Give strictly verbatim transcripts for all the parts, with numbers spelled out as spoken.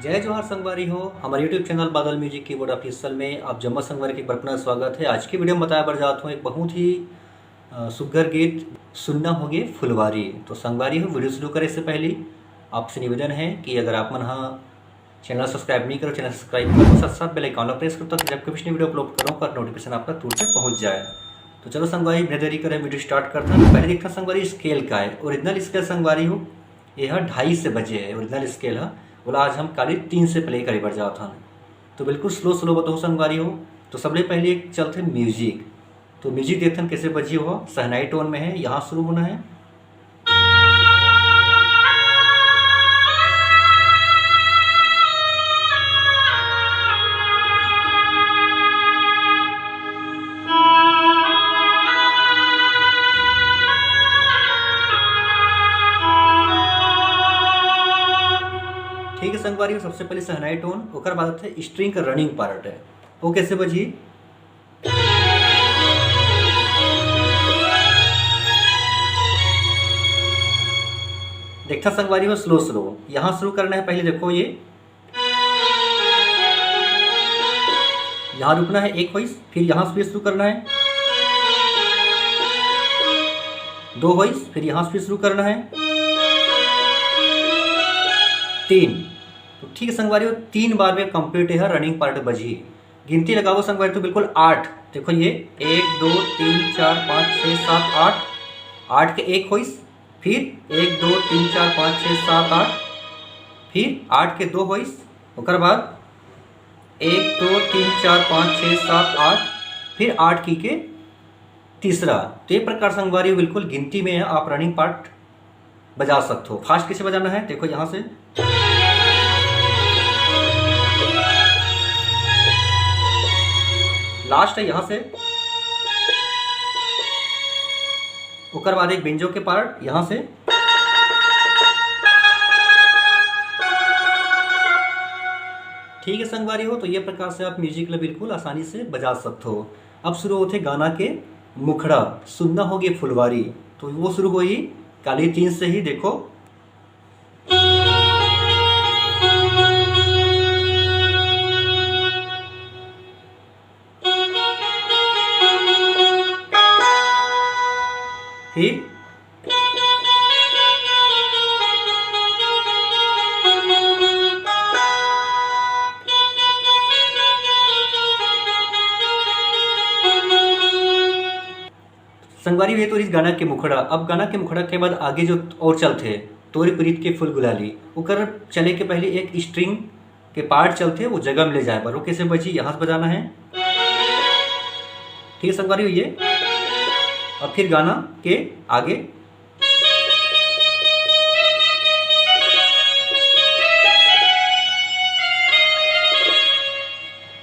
जय जोहार संगवारी हो, हमर YouTube चैनल बादल म्यूजिक कीबोर्ड ऑफिशियल में आप जम्मो संगवारी के एक बार पुनः स्वागत है। आज की वीडियो में बताए बर जात हूँ एक बहुत ही, अ, सुग्घर गीत, सुन्ना होगे फुलवारी। तो संगवारी हो, वीडियो शुरू करे से पहले आपसे निवेदन है कि अगर आप मन ह चैनल सब्सक्राइब नहीं करो, चैनल सब्सक्राइब करो, साथ साथ बेल आइकन ला प्रेस करो, ताकि जब कभी भी वीडियो अपलोड करूँ, ओकर नोटिफिकेशन आप तक तुरंत पहुँच जाए। तो चलो संगवारी, बिना देरी करे वीडियो स्टार्ट करथन। पहले देखथन संगवारी स्केल का है। ओरिजिनल स्केल संगवारी हो, ये ह ढाई से बजे है ओरिजिनल स्केल ह, ओला आज हम काली तीन से प्ले करे बर जात हन। तो बिल्कुल स्लो स्लो बताओ संगवारी हो। तो सबले पहले एक चलथे म्यूजिक। तो म्यूजिक देखथन कैसे बजी हो, शहनाई टोन में है, यहाँ शुरू होना है। ठीक है संगवारी हो, सबसे पहले शहनाई टोन, ओकर बाद आथे स्ट्रिंग का रनिंग पार्ट है। वो कैसे बजी? देखता संगवारी हो, स्लो स्लो यहाँ शुरू करना है। पहले देखो, ये यहाँ रुकना है, एक होइस, फिर यहाँ से शुरू करना है, दो होइस, फिर यहाँ से शुरू करना है, तीन। तो ठीक है संगवारी हो, तीन बार में कंप्लीट है रनिंग पार्ट बजी। गिनती लगाओ संगवारी, तो बिल्कुल आठ। देखो ये एक, दो, तीन, चार, पाँच, छः, सात, आठ। आठ के एक होइस, फिर एक, दो, तीन, चार, पाँच, छः, सात, आठ, फिर आठ के दो होइस, ओकर बाद एक, दो, तीन, चार, पाँच, छः, सात, आठ, फिर आठ की के तीसरा। तो ये प्रकार संगवारी हो, बिल्कुल गिनती में आप रनिंग पार्ट बजा सकते हो। फास्ट कैसे बजाना है, देखो यहाँ से लास्ट है, यहाँ से, ओकर बाद एक बेंजो के पार्ट यहाँ से। ठीक है संगवारी हो, तो ये प्रकार से आप म्यूजिक ला बिल्कुल आसानी से बजा सकते हो। अब शुरू होथे गाना के मुखड़ा, सुन्ना होगे फुलवारी। तो वो शुरू होही काली तीन से ही। देखो, फिर संगवारी हो, ये तो रहिस गाना के मुखड़ा। अब गाना के मुखड़ा के बाद आगे जो और चलथे, तोरी प्रीत के फूल गुलाली, ओकर चले के पहले एक स्ट्रिंग के पार्ट चलथे, वो जगह में ले जाए बर। वो कैसे बजी, यहाँ से बजाना है। ठीक है संगवारी हो, ये, और फिर गाना के आगे।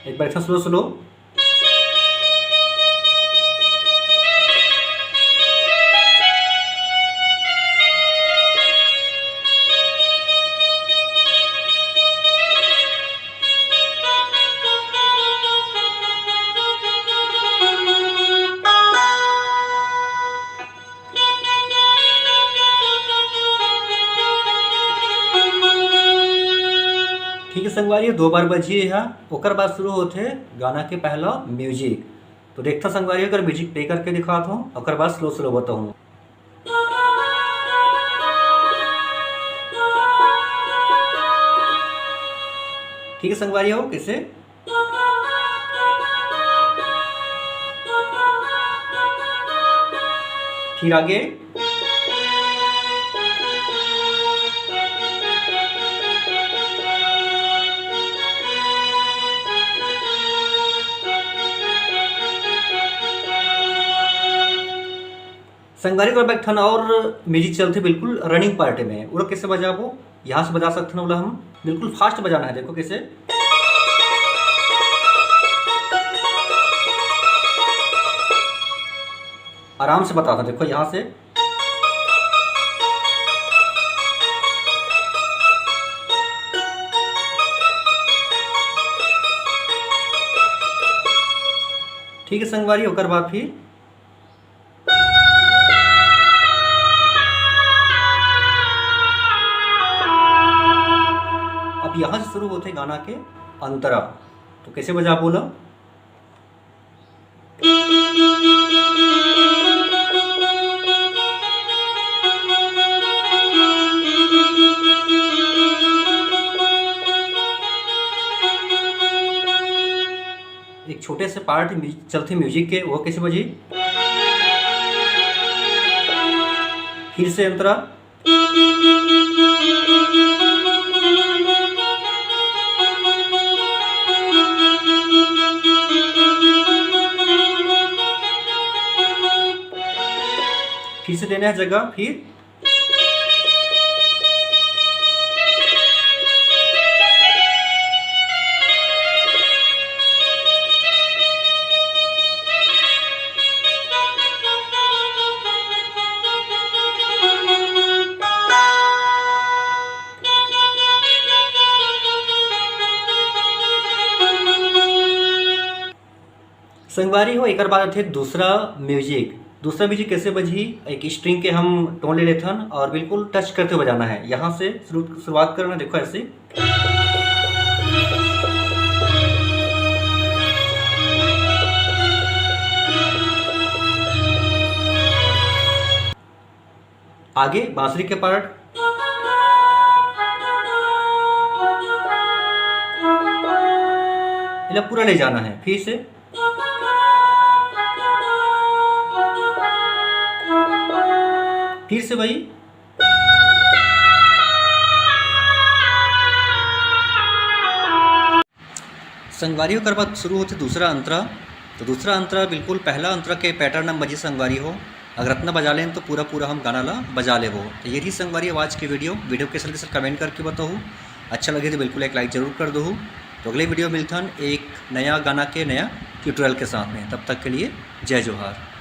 एक बार अच्छा स्लो स्लो। ठीक है संगवारी, दो बार बजी है, ओकर बाद शुरू होथे गाना के पहला म्यूजिक। तो देखता संगवारी, अगर म्यूजिक प्ले करके दिखाता हूँ, ओकर बाद स्लो स्लो बताऊँ। ठीक है संगवारी हो, कैसे? फिर आगे। संगवारी हो, एक ठन और म्यूजिक चलथे बिल्कुल रनिंग पार्ट में, ओला कैसे बजाबो? यहाँ से बजा सकथन ओला हम, बिल्कुल फास्ट बजाना है। देखो कैसे, आराम से बताता, देखो यहाँ से। ठीक है संगवारी, ओकर बाद फिर अब यहाँ से शुरू होथे गाना के अंतरा। तो कैसे बजा बोला? एक छोटे से पार्ट चलथे म्यूजिक के, वो कैसे बजी? फिर से अंतरा। फिर से देना है जगह, फिर संगवारी हो, एकर बाद आथे दूसरा म्यूजिक। दूसरा म्यूजिक कैसे बजही? एक स्ट्रिंग के हम टोन ले लेथन और बिल्कुल टच करते हुए बजाना है। यहाँ से शुरू, शुरुआत करना, देखो ऐसे। आगे बांसुरी के पार्ट, इला पूरा ले जाना है। फिर से, फिर से भाई। संगवारी, ओकर बाद शुरू होथे दूसरा अंतरा। तो दूसरा अंतरा बिल्कुल पहला अंतरा के पैटर्न म बजी संगवारी हो। अगर अतना बजा लेन तो पूरा पूरा हम गाना ला बजा लेबो। तो ये रही संगवारी हो आज के वीडियो। वीडियो कैसे लगे सर कमेंट करके बताओ, अच्छा लगे तो बिल्कुल एक लाइक जरूर कर दो। तो अगले वीडियो मिलथन एक नया गाना के नया ट्यूटोरियल के साथ में। तब तक के लिए जय जोहार।